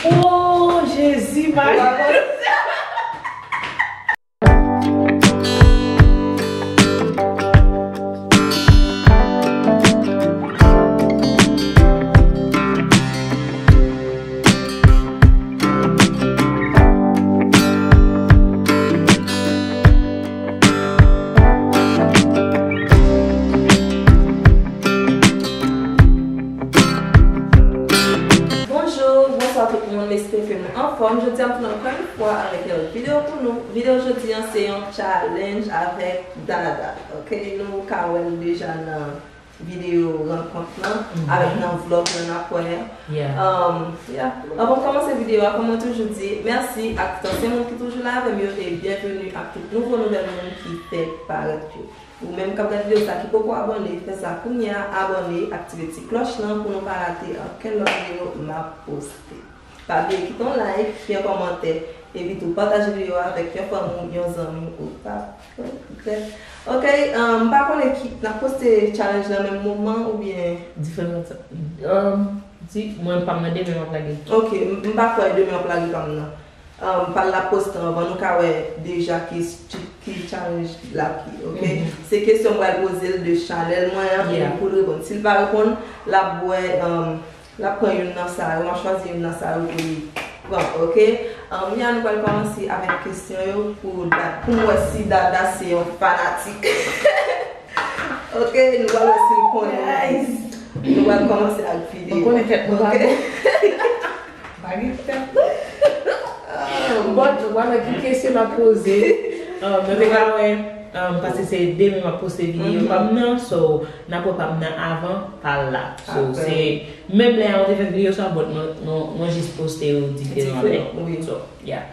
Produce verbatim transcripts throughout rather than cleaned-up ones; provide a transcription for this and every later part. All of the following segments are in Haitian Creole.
Oh, Jezi, Mari. Bonjou, bonswa tout moun, m espere ke nou anfòm. Jodi a m tounen ankò yon fwa avèk yon lòt videyo pou nou. Videyo jodi a se yon challenge avèk Dada. Ok, nou ka wè l deja nan videyo rankont lan, avèk nan vlog lan n ap wè a. Yeah. Um, yeah. Anvan m kòmanse videyo a, kòm mwen toujou di, mèsi ak tout ansyen moun ki toujou la avè m yo, e byenveni ak tout nouvo nouvèl moun ki fèk parèt yo. Ou menm k ap gade videyo sa ki poko abòne, fè sa kounye a, abòne, aktive ti klòch lan pou nou pa rate okenn lòt videyo m ap poste. Pa bliye kite yon like, fè yon kòmantè, epi tou pataje videyo a avèk yon fanmi w, yon zanmi w, ou pa regrèt. Ok, um, m pa konnen ki, n ap poste challenge nan menm moman oubyen? Diferan sa. Um, di, mwen pa m nan demen m ap lage. Ok, m, m pa kwè demen w ap lage pa m nan. Um, pa l la poste anvan nou ka wè deja ki, ki challenge l ap ye, ok? Se kesyon m pral poze l de chanèl mwen an, pou l reponn. Si l pa reponn, l ap bwè, um, l ap pran youn nan sa yo, m ap chwazi youn nan sa yo pou li pran, ok? Um, ya nou pral kòmanse avèk kesyon yo pou Da-, pou m wè si Dada se yon fanatik. Ok, nou pral wè si l konnen. Nou pral kòmanse ak videyo. Mwen konnen tèt mwen pa bon. Pa gen tèt non. But, wala ki kesyon m ap poze. Um, nou te ka wè, um, paske se demen m ap poste videyo pa m nan, so, n ap wè pa m nan avan pa l la. So, se menm lè a nou te fè videyo sa, but nou, nou, nou jis poste yo diferan lè. So, yeah.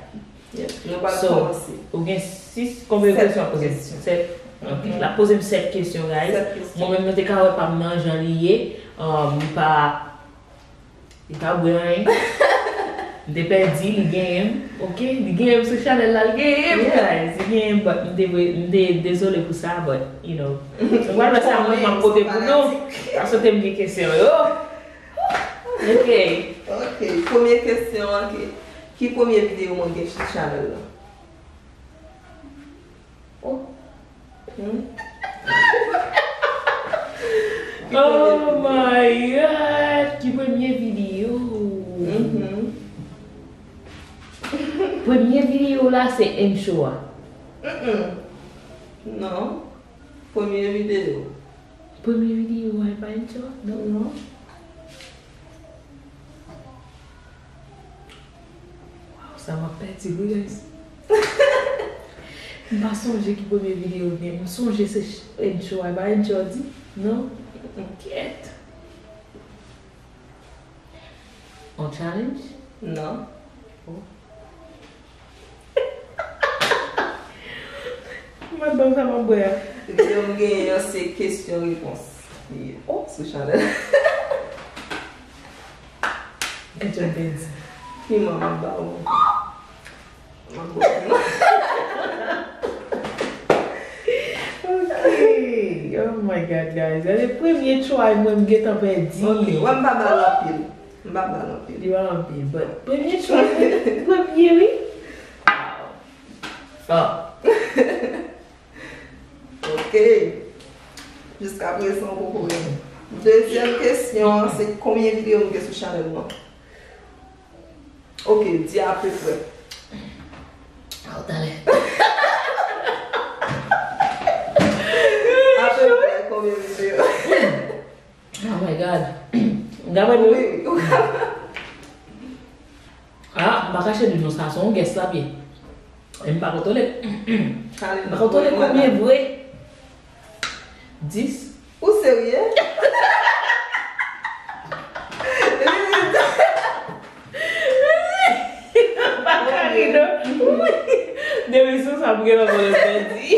Yes, nou pral kòmanse. So, ou gen sis, konbyen kesyon ap poze? Sèt. Ok, l ap poze m sèt kesyon, guys. Sèt kesyon. Mwen menm, nou te ka wè pa m nan jan li ye. Um, li pa, li pa bwè anyen. M te pèdi, li genyen m. Ok, li genyen m sou chanèl la, li genyen m, guys. Li genyen m, but m te, m te dezole pou sa, but, you know. Nou pral wè sa mwen, m ap pote pou nou. Paske te m gen kesyon yo. Ok. Ok, premye kesyon an, ok. Ki premye videyo mwen gen sou chanèl la? Oh. Hmm? Oh my God! Ki premye videyo? Mhm. Premye videyo la se intro a. Mm-mm. Non. Premye videyo. Premye videyo a, e pa intro a? Non. Non. Waw, sa m ap pèdi wi, guys. M pa sonje ki premye videyo m gen. M sonje se ch-, intro a, e pa intro a di? Non? Kyèt. On challenge? Non. Oh. Mwen ban sa mwen bwè a. Videyo m genyen an se kesyon repons. Li ye. Oh, sou chanèl. Kesyon m te di. Piman m ap ba ou. M ap bwè piman. Ok. Oh my God, guys. Se premye try mwen m gentan pèdi. Ok. Wè m pa ba l anpil. M pa ba l anpil. Li ba l anpil, but premye try, premye wi. Wow. Fò. Ok. Jiskaprezan, ou poko renmen. Dezyèm kesyon an, se konbyen videyo m gen sou chanèl mwen? Ok, di apeprè. Aw, talè. Apeprè konbyen videyo? Oh my God. Gade nou. Wi. Ah, m pa kache di nou sa, se yon guess l ap ye. E m pa kontwole. M pa kontwole konbyen vre. Dis. Ou serye? Pa ka ri non. Depi sou sa m gen nan mwen pèdi.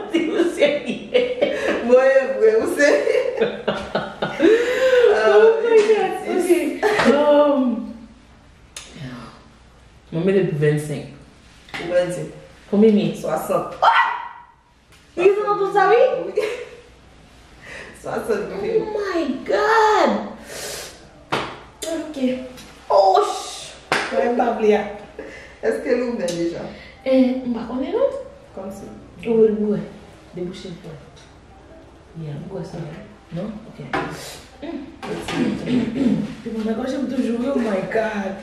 Di ou serye. Bon, e vre, ou serye. Oh my God. Ok. Um, mwen mete pou vennsenk. Ou vennsenk. Konbyen mi? Swasant. Li gentan nan tout sa, wi? Wi. Swasant. Oh my God! Ok. Oh, Èske l ouvè deja? Eh, m pa konnen non. Kòmsi. Ou wè l bwè. Debouche l pou. Yeah, m bwè sa. Non? Ok. Mm. Pi mwen nan gòj m toujou, oh my God.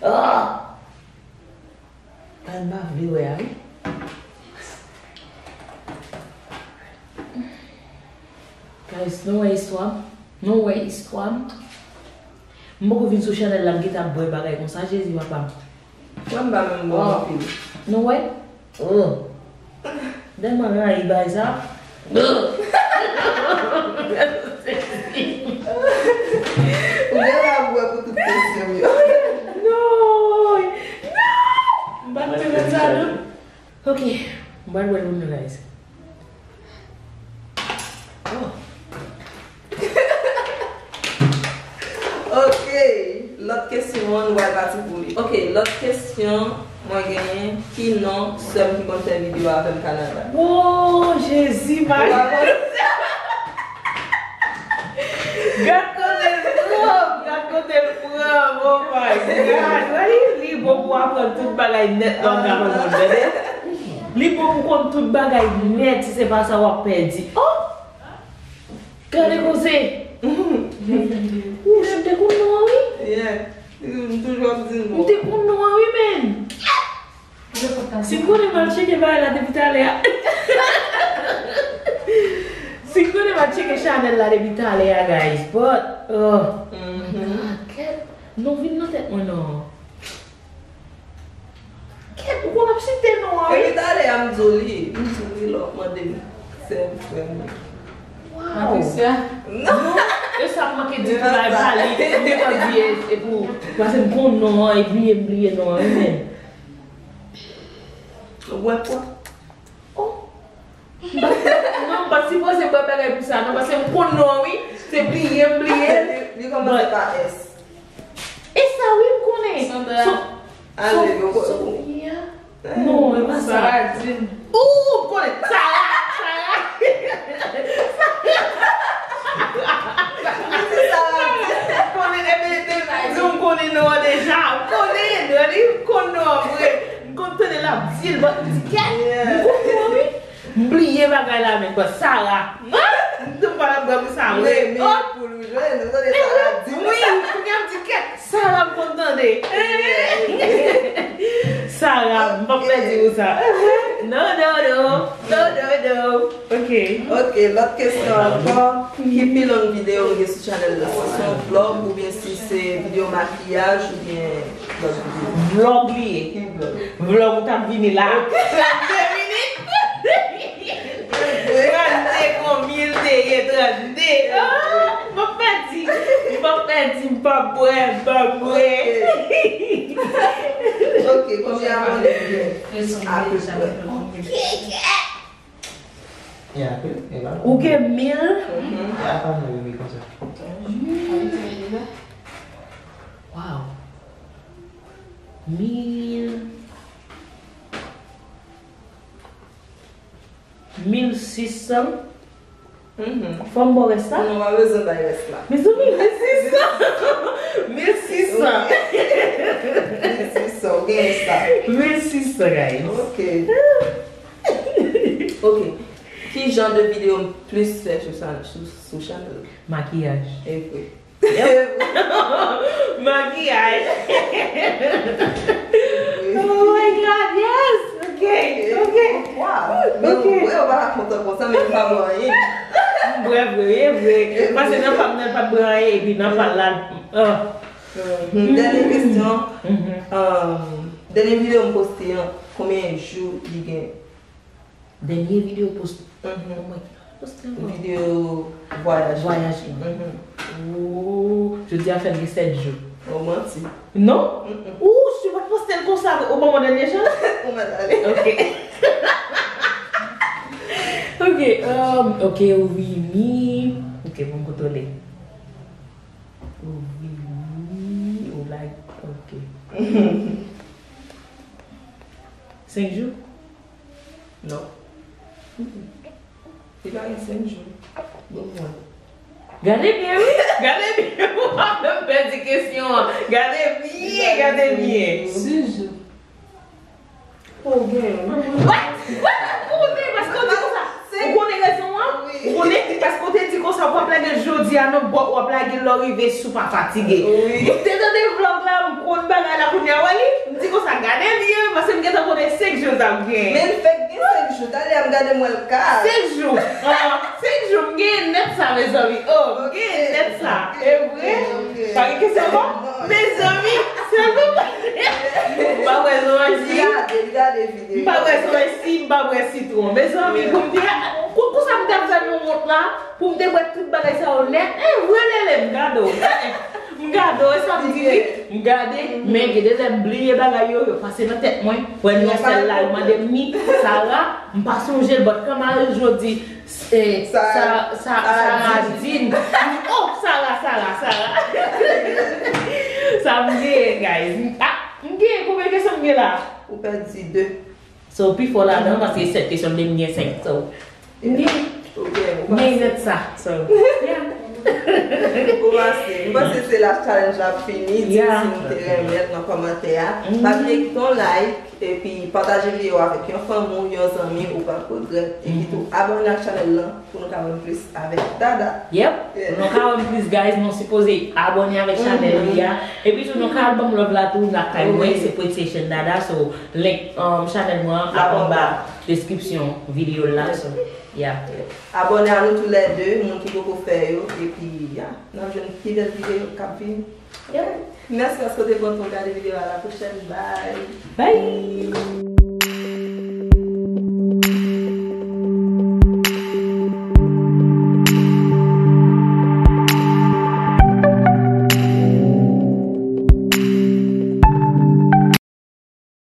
Ah! Ann pa vle wè a, wi. Guys, nou wè istwa m? Nou wè istwa m? M poko vin sou chanèl la, m gentan ap bwè bagay konsa, Jezi papa m. Mwen m pa menm bon anpil. Nou wè? Oh. Tèlman rayi bagay sa. Ou gen la bwè pou tout kesyon m yo. Non! Non! M pa t pèmèt sa, non. Ok. M pral bwè l pou nou, guys. Oh. Ok, lòt kesyon an, nou pral pati pou li. Ok, lòt kesyon mwen genyen, ki non sè m ki konn fè videyo avè m Kanada? Oh, Jezi, Mari! Gad kote l pran m, gad kote l pran m, oh my God! Wè li, li bon pou aprann tout bagay nèt nan nan moun, tande? Li bon pou konn tout bagay nèt, si se pa sa w ap pèdi. Oh! Gade koze! Wouch, m te konn non an, wi. Yeah. M toujou ap di non. M te konn non an, wi, men. Si m konnen m al tcheke bagay la depi talè a. Si m konnen m al tcheke chanèl la depi talè a, guys. But, oh. Mhm. Kèt, non vin nan tèt mwen, non. Kèt, ou konn ap site non an, wi. Epi talè a m di w li, m di w li lè w ap mande m sè m, frè m. Wow. Patricia. Non. Non, e sa m manke di pou la e pa li. M te konn di e, e pou, paske m konn non an, e bliye m bliye non an, wi, men. Ou bwè kwa? Oh. M pa, non, m pa t sipoze bwè bagay pou sa, non, paske m konn non an, wi. Se bliye m bliye l. Li, li kòmanse pa S. E sa, wi, m konnen. Sandra. So, ale, so, yo, so, yeah. Non, e pa sa. Saradin. Ou, m konnen. Sara, Sara. Konnen, e, e, e, non, m konnen non an deja. M konnen, Dani, m konn non an vre. M konn tande l ap di l, but m di, kèt, m konn non an, wi. M bliye bagay la, men, but Sara. M tou pa nan bwè pou sa, wi. Men, men, oh, pou nou jwenn, nou konnen Sara di wi, sa. Wi, kounye a m di, kèt, Sara m konn tande. Sara, m p ap pèdi ou sa. Non, non, non. Non, non, non. Ok. Ok, lòt kesyon ankò. Ki pi long videyo ou gen sou chanèl la? Si se yon vlog oubyen si se videyo makiyaj oubyen lòt videyo? Vlog li ye. Ki vlog? Vlog ou t ap vini la. Trannde minit. Trannde konbyen l te ye? Trannde. Ah, m p ap pèdi. M p ap pèdi. M p ap bwè. M p ap bwè. Ok, konbyen abòne ou gen? Apeprè. Ou gen mil? Mhm. Wow. Mil. Mil sis san. Mhm. Fò m ba w rès la? Non, pa bezwen bay rès la. Mezanmi, mil sis san. Mil sis san. Wi. Mil sis san, ou gen rès la. Mil sis san, guys. Ok. Ok. Ki jan de videyo m plis fè sou sa, sou, sou chanèl? Makiyaj. E vre. Makiyaj. Oh my God, yes. Ok, ok. Wow. Ok. Mwen, mwen, ou pa kontan konsa, men m pa bwè anyen. M bwè vre, e vre. Paske nan pa m nan, pa t bwè anyen, epi nan pa l la, ah. Mhm. Dènye kesyon. Mhm. Um, dènye videyo m poste an, konbyen jou li gen? Dènye videyo post. Mhm. Mwen ki pa poste ankò. Videyo vwayaj la. Vwayaj la. Mhm. Oh, jodi a fè l gen sèt jou. Ou manti. Non? Mm-mm. Ou si w pa t poste l konsa, ou ban mwen dènye chans? Ou mèt ale. Ok. Ok, um, ok, ou vini. Ok, bon, m kontwole. Ou vini, ou like, ok. Senk jou? Non. Mm-mm. Li pa gen senk jou. Bon, mwen. Gade byen, wi. Gade byen, ou pa menm pèdi kesyon an. Gade byen, gade byen. Six jours. Ou gen. What? What? Ou konnen paske w di konsa. Ou konnen rezon an? Ou konnen paske w te di konsa w p ap lage l jodi a non, but w ap lage l lè w rive si w pa fatige. M te tande vlog la, m konn bagay la kounye a, wè li? M di konsa, gade byen, paske m gentan konnen senk jou sa ap gen. Men l fèk gen senk jou, talè a m gade m wè l ka. Senk jou. Ah, senk jou, m genyen nèt sa, mezanmi. Oh, m genyen nèt sa. E vre? Pa gen kesyon ankò? Mezanmi, silvouplè. M pa wè zon si. M pa wè zon si, m pa wè sitwon. Mezanmi, pou m te, pou, pou sa m t ap fè nou wont la, pou m te bwè tout bagay sa yo nèt. E vre, Lele, m gade w. M gade w, e sa m di wi. M gade, men gen de lè m bliye bagay yo, yo pase nan tèt mwen. Wè, nan sèl la, yo mande m ni Sara, m pa sonje l, but kanmaril jodi, eh, Sa-, Sa-, Sa-, Saradin. Saradin. M di, oh, Sara, Sara, Sara. Sa m genyen, guys. Ah, m genyen, konbyen kesyon m gen la? Ou pèdi de. So, pifò ladan, paske sèt kesyon, m gen senk. So, m gen, m gen nèt sa. So, yeah. Ou pase. M panse se la challenge la ap fini. Di si nou te renmen l nan kòmantè a. Pa bliye kite yon like, epi pataje videyo a avèk yon fanmi w, yon zanmi, ou p ap regrèt. Epi tou, abòne ak chanèl lan pou nou ka wè plis avèk Dada. Yep. Pou nou ka wè plis, guys, nou sipoze abòne avèk chanèl li a. Epi tou, nou ka al ban m love la tou, lakay mwen, se Pretty Asian Dada, so, link, um, chanèl mwen an ap anba deskripsyon videyo la, so, yeah. Abòne a nou toulède, moun ki poko fè yo, epi, yeah, n ap jwenn pi bèl videyo k ap vini. Yeah. Mèsi paske w te pran tan w gade videyo a, la pwochèn, bye. Bye.